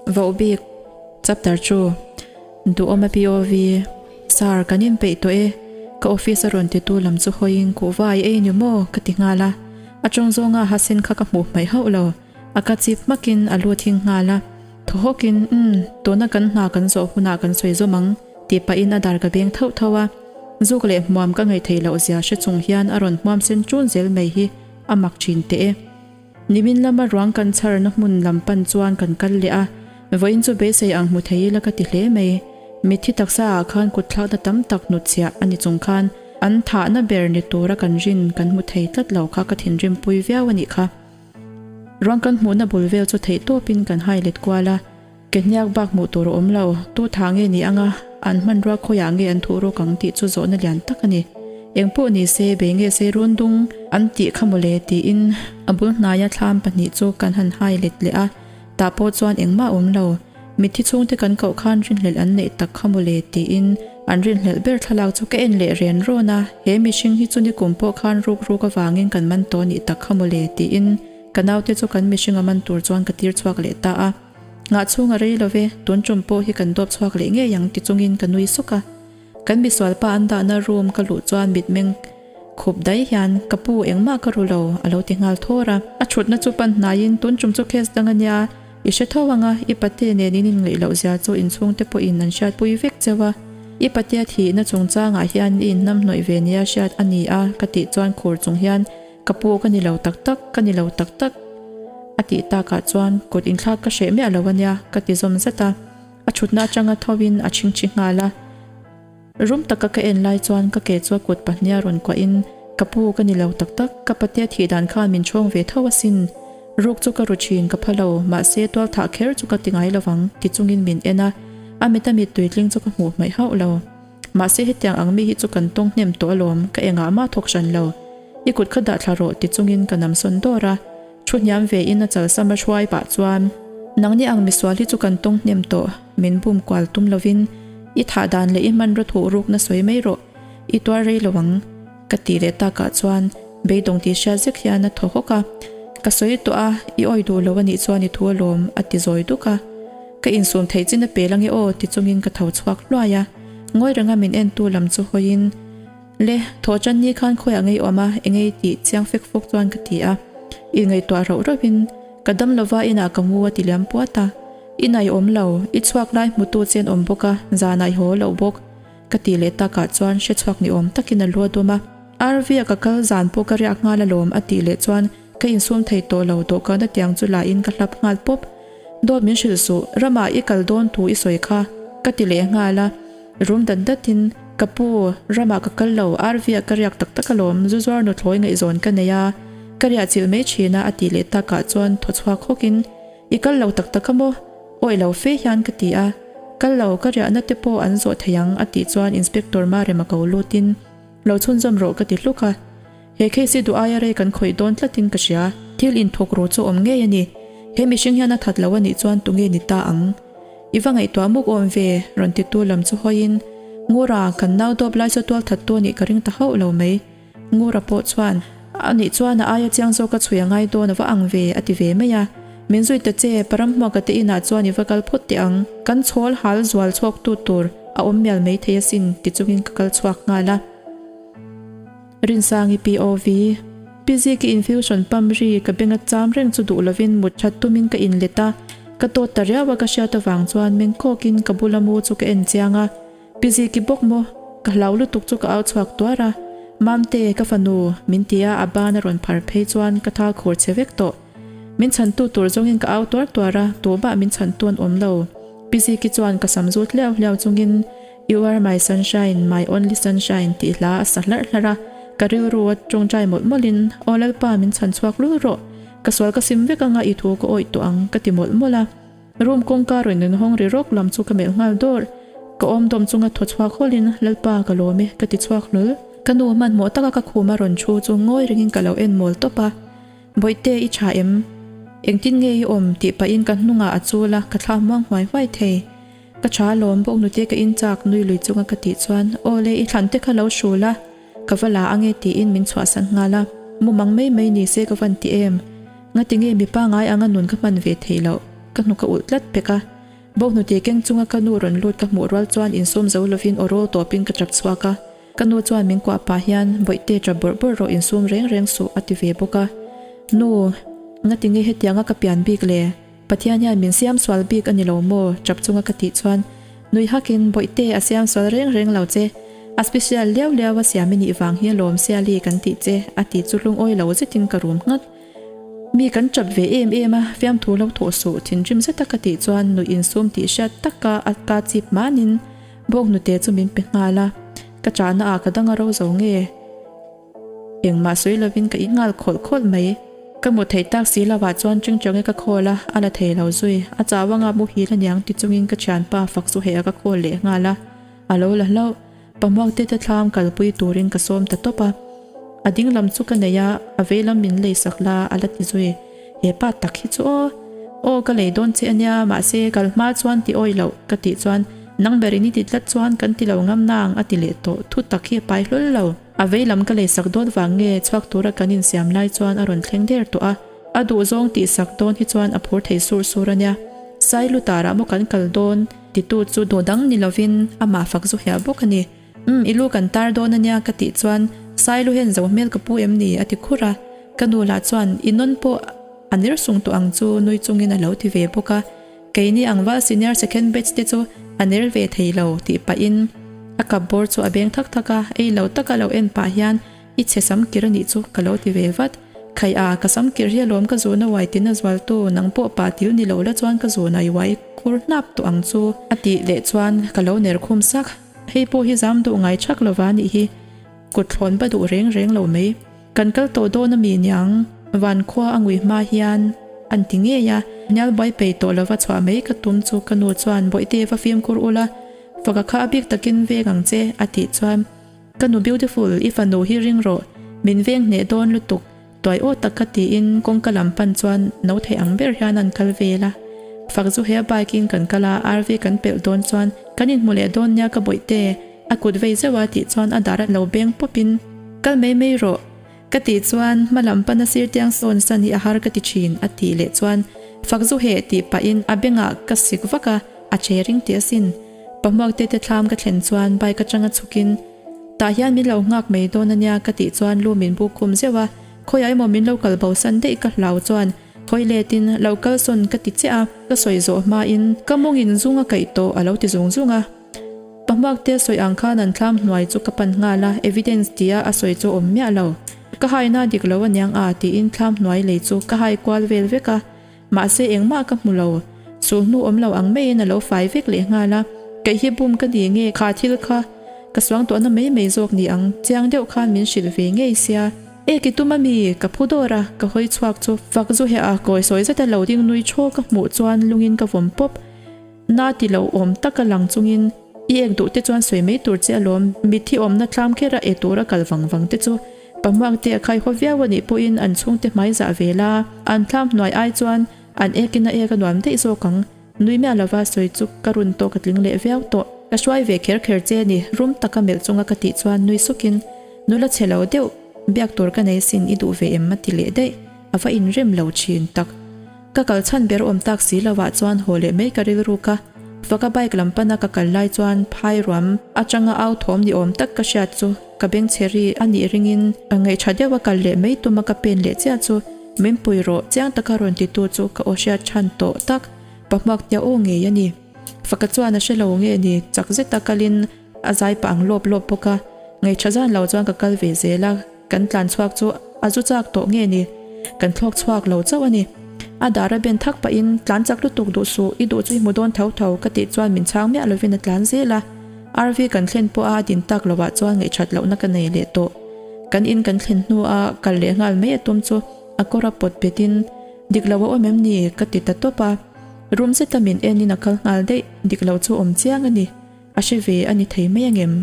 Vohbik Chapter chu Duhawma POV Sir kan inpeih tawh e, ka office a rawn titu lam chu hawiin kuhva i ei ni maw? ka ti nghal a, a tawng zawnga ha sen kha ka hmuh hmaih hauh lo, a ka chip hmakin a lu thing nghal a, thaw hawkin umm tuna kan hna kan zawh hunah kan sawi zawm ang tih pahin a dar ka beng thauh thauh a, zuk leh hmuam ka ngaihtheih loh zia hre chung hian a rawn hmuam sen ṭun zel mai hi a mak ṭhin teh e. Nimin lama ruang kan chharna hmun lam pan chuan kan kal leh a, vawiin chu beisei ang hmu thei ila ka ti hle mai. Mitthi taksa ah khan kut thlakna tam tak hnutchhiah a ni chung khan an thahna ber ni tura kan rin kan hmu thei tlat lo kha ka thinrim pui viau a nih kha. Ruang kan hmuhna bul vel chu theih tawpin kan hai let kual a, ke hniak bak hmuh tur a awm lo. Tu thah nge ni anga an hmanrua khawiah nge an thuh rawk ang tih chu zawhna lian tak a ni. Engpawh ni se bei nge sei run dung an tih kha mawle tiin a bul hnaia thlam pahnih chu kan han hai let leh a, tah pawh chuan engmah a awm lo. Mitthi chhungte kan koh khan rinhlelh an neih tak kha mawle tiin an rinhlelh ber thlalak chu ka en leh ren rawn a, he mihring hi chu nikum pawh khan ruk ruk avangin kan man tawh nih tak kha mawle tiin ka naute chu kan mihring a man tur chuan ka tir chhuak leh ta a. Nghah chhung a rei lo ve, tun tum pawh hi kan dawp chhuak leh ngei ang ti chungin ka nui suk a. Kan misualpa an dahna room ka luh chuan mitmeng khup daih hian ka pu engmah ka ru lo a lo ti nghal thawr a. A thutna chu pan hnaiin tun tum chu case dang a nia, i hre tho ang a, i pate nen in inngaih loh zia chu inchhungte pawhin an hriatpui vek cheu a, i patea thihna chungchangah hian i inhnamhnawih ve nia hriat a ni a ka tih chuan khur chung hian ka pu ka ni lo tak tak, ka ni lo tak tak a tih takah chuan kut inthlak ka hreh miah lo a nia ka ti zawm zat a. A thutna atanga tho in a chhingchhi nghal a. Rum taka ka en lai chuan ka ke chu a kut pahnia rawn kuah in, Ka pu ka ni lo tak tak, ka patea thih dan khan min chhawng ve tho asin. Ruk chu ka ru thin ka pha lo, mahse tual thah kher chu ka ti ngai lovang ti chungin min en a. A mita mittui tling chu ka hmuh hmaih hauh lo. Mahse hetiang ang mi hi chu kan tawng hnem tawh alawm, ka engah mah thawk hran lo. I kut kha dah thla rawh ti chungin ka namsawn dawr a. Thu hniam ve in a chalsam a hruai pah chuan, Nangni ang misual hi chu kan tawng hnem tawh, min bum kual tum lovin i thah dan leh i hmanraw thuh rukna sawi mai rawh, i tuar rei lo ang, ka tih leh takah chuan beidawng tih hriat zek hian a thaw hawk a. Ka sawi tawh a, i awi duh lo a nih chuan i thu alawm, a ti zawi duk a. Ka insum theih chin a pel ange aw ti chungin ka tho chhuak hluai a, ngawi renga min entu lam chu hawiin, Le, thaw tan ni khan khawiah ngei awm a, engei tih chiang fek fawk chuan ka ti a. Inngaihtuah rauh rauhin, ka dam lova inah ka mu a ti liam puat a. Inah i awm lo, i chhuak lai hmutu chen awm bawk a, zanah i haw loh bawk, ka tih leh takah chuan hre chhuak ni awm takin a lu a dawm a. RV-a ka kal zan pawh ka riak nghal alawm a tih leh chuan ka insum thei tawh lo dawhkan a tiang chu lahin ka hlap nghal pawp. Dawt min hrilh suh, ramah i kal dawn thu i sawi kha, ka ti leh nghal a. Rum dat datin, Ka pu, ramah ka kal lo, RV-ah ka riak tak tak alawm, zu zuar nuthlawi ngaihzawn ka nei a, ka riah chilh mai thin a, a tih leh takah chuan thaw chhuak hawkin, I kal lo tak tak a maw? Awi lo fe hian ka ti a, Kal lo, ka riahna te pawh an zawh thei ang, a tih chuan Inspector Marema ko lutin, Lo chhunzawm rawh ka ti hluk a. He case hi duh aia rei kan khawih dawn tlatin ka hria. Thil inthawk ru chu awm ngei a ni. He mihring hian a that lo a nih chuan tunge ni ta ang? I va ngaihtuah muk awm ve, rawn titu lam chu hawiin, Ngura, kan nau dawp lai chu tual thattu a nih ka ring ta hauh lo mai. Ngura pawh chuan, A nih chuan a aia chiang zawk a chhui a ngai dawn a va ang ve, a ti ve mai a. Min zui ta che, Paramhmuaka te inah chuan i va kal phawt teh ang. Kan chhawl hal zual chhawktu tur a awm mial mai thei asin, ti chungin ka kal chhuak nghal a. Rinsangi POV, Pi Ziki infusion pump ri ka benga cham reng chu duh lovin mut that tumin ka inlet a, ka tawt ta riau a ka hriat avang chuan meng kawkin ka bula mu chu ka en chiang a, Pi Ziki bawk maw? Ka hlau lutuk chu ka au chhuak tuar a, Mamte, ka fanu, min ti a, a ban a rawn phar phei chuan ka thal khur che vek tawh. Min chhantu tur zawngin ka au tuar tuar a, tumah min chhantu an awm lo. Pi Ziki chuan ka sam zut hliau hliau chungin You are my sunshine, my only sunshine tih hla a sa hlarh hlarh a, ka rilru a tawngtai mawlh mawlhin, Aw Lalpa min chhan chhuak lul rawh, ka sual ka sim vek anga i thu ka awih tawh ang ka ti mawlh mawlh a. Room kawngka rawn inhawng ri rawk lam chu ka melh nghal dawr. Ka awm dawm chunga thaw chhuak hawlhin, Lalpa ka lawm e ka ti chhuak hlawl. Ka nu hmanhmawh taka ka khuma rawn thu chu ngawi ringin ka lo en mawl tawp a. Bawihte i tha em? Engtin nge i awm? tih pahin ka hnungah a chul a, ka thla muang huai huai thei. Ka tha lawm bawk nute ka in chak nui lui chunga ka tih chuan aw le i thlan te kha lo hrul a, ka va la ange tiin min chhuahsan nghal a, mumang mai mai ni se ka van ti em? Ngati nge mipa ngai anga nun ka hman ve theih loh? Ka hnuk a ulh tlat pek a. Bawnghnute keng chunga ka nu rawn lut ka hmuh rual chuan insum zo lovin aw rawl tawpin ka tap chhuak a. Ka nu chuan min kuah pah hian, Bawihte tap bawrh bawrh rawh insum reng reng suh a ti ve bawk a. Nu, ngati nge hetianga ka pian bik le? Pathian hian min siam sual bik a ni lo maw? Tap chunga ka tih chuan nui hakin, Bawihte a siam sual reng reng lo che. A special liau liau a siam i nih vang hi alawm Siali kan tih che a ti chu lungawi lo zetin ka rum nghat. Mi kan tap ve em em a, fiamthu lo thawh suh thinrim zeta ka tih chuan nuih insum tih hriat taka a ka chip manin bawk nute chu min pe nghal a, ka chahna ah ka dang a ro zo nge? Engmah sawi lovin ka in nghal khawlh khawlh mai. Ka mu theih tak si lo ah chuan Chingchawng-i ka call a, a la thei lo zui. A chau anga muhil aniang ti chungin ka thianpa fak chu heh a ka call leh nghal a, a lo la hlauh. Pahmuakte te thlam kalpui turin ka sawm ta tawp a. A ding lam chu ka nei a, a vei lam min lei sak la a la ti zui. He pa tak hi chu aw. Aw ka lei dawn che ania, mahse kal hma chuan ti awi loh ka tih chuan nang berin i ti tlat chuan kan ti lo ngam nang a ti leh tawh thu tak hi a pai hlawl lo. A vei lam ka lei sak dawn vang nge chhuak tura kan insiam lai chuan a rawn thleng der tawh a. A duh zawng tih sak dawn hi chuan a phur thei sur sur ania. Sailutarah maw kan kal dawn? Titu chu duh dang ni lovin amah fak zu hiah bawk a ni. Umm, i lu kan tar dawn ania ka tih chuan Sailu hian zo hmel ka pu em ni? a ti khur a. Ka nu lah chuan i nawn pawh a ner sung tawh ang chu nui chungin a lo ti ve bawk a. Keini ang val senior second batch te chu a ner ve thei lo tih pahin a kap bawr chu a beng thak thak a, ei lo taka lo en pah hian I chhe sam kir anih chu ka lo ti ve vat. Khai a, ka sam kir hi alawm ka zuna uai tin a zualtu, nang pawh pa til ni lo la chuan ka zuna i uai khur hnap tawh ang chu. A tih leh chuan ka lo ner khum sak. Hei pawh hi zam duh ngai thak lova nih hi. Kut thlawn ba duh reng reng lo mai. Kan kal tawh dawn ami niang, van khua a ngui hma hian an ti ngei a. Hnial buai pei tawh lova chhuah mai ka tum chu ka nu chuan Bawihte va fimkhur ula, faka kha a bik takin veng ang che a tih chuan. Ka nu beautiful, i fanu hi ring rawh, min veng hneh dawn lutuk, tuai aw tak kha tiin kawngka lam pan chuan no theih ang ber hian an kal vel a. Fak zu he a bike in kan kal a, RV kan pelh dawn chuan kan inhmu leh dawn nia ka bawihte, a kut vei zeuh a tih chuan a dar a lo beng pawp in kal mai mai rawh ka tih chuan hma lam pana sir tiang sawn san hi a har ka ti thin a tih leh chuan fak zu heh tih pahin a bengah ka sik vak a, a che ring tih asin. Pahmuakte te thlam ka thlen chuan bike atanga chhukin tah hian min lo nghak mai dawn ania ka tih chuan lu min buk khum zeuh a, khawiah emaw min lo kal bo san daih ka hlau chuan khawi letin lo kal sawn ka ti chiah a, ka sawi zawh hmain ka mawngin zung a kaih tawh a lo ti zung zung a. Pahmuakte sawi ang khan an thlam hnuai chu ka pan nghal a, evidence tia a sawi chu awm miah lo. Ka haina dik lo aniang a tiin thlam hnuai lei chu ka hai kual vel vek a. Mahse engmah ka hmu lo. Sulhnu awm lo ang maiin a lo fai vek leh nghal a. Kei hi bum ka ni nge kha thil kha ka suang tawhna mai mai zawk ni ang chiang deuh khan min hrilh ve ngei sia. E ki tum ami? Ka phu dawr a, ka hawi chhuak chu fak zu heh a kawi sawi zeta lo ding nui thaw ka hmuh chuan lungin ka vawm pawp. Na ti lo awm taka lang chungin i ek duh te chuan sawi mai tur che alawm mitthi awmna thlam kher a e tura kal vang vang te chu Pahmuak te a khai haw viau a nih pawhin an chhungte hmai zah ve la, an thlam hnuai ai chuan an ekin a ek a nuam daih zawk ang. Nui miah lova sawi chu ka run tawh ka tling leh viau tawh. Ka hruai ve kher kher che ni, rum taka melh chunga ka tih chuan nui sukin, Nula chhe lo deuh, biak tur ka nei sin i duh ve em a ti leh daih, a va inrem lo thin tak. Ka kal chhan ber awm tak si lo ah chuan haw leh mai ka rilruk a, faka bike lam pana ka kal lai chuan phai ruam atanga au thawm ni awm tak ka hriat chu ka beng chhe ri a nih ringin ngaihṭha deuh a kal leh mai tuma ka pen leh chiah chu min pui rawh chiang taka rawn titu chu ka aw hriat chhan tawh tak pahmuak tia aw ngei a ni. Faka chuan a hre lo nge ni chak zeta kalin a zai pah ang lawp lawp bawk a, ngaihṭha zan lo chuan ka kal ve zel a. Kan tlan chhuak chu a zu chak tawh nge ni? Kan thlawk chhuak lo chauh a ni. A dar a ben thak pahin, Tlan chak lutuk duh suh, i duh chu i hmu dawn tho tho, ka tih chuan min chhang miah lovin a tlan zel a. RV kan thlen pawha a din tak lovah chuan ngaihṭhat lohna ka nei leh tawh. Kan in kan thlen hnua kal leh nghal mai a tum chu a kawr a pawt betin, Dik lo a awm em ni? ka ti ta tawp a. Rum zeta min enin a kal nghal daih, dik lo chu awm chiang a ni. A hre ve a ni thei mai angem?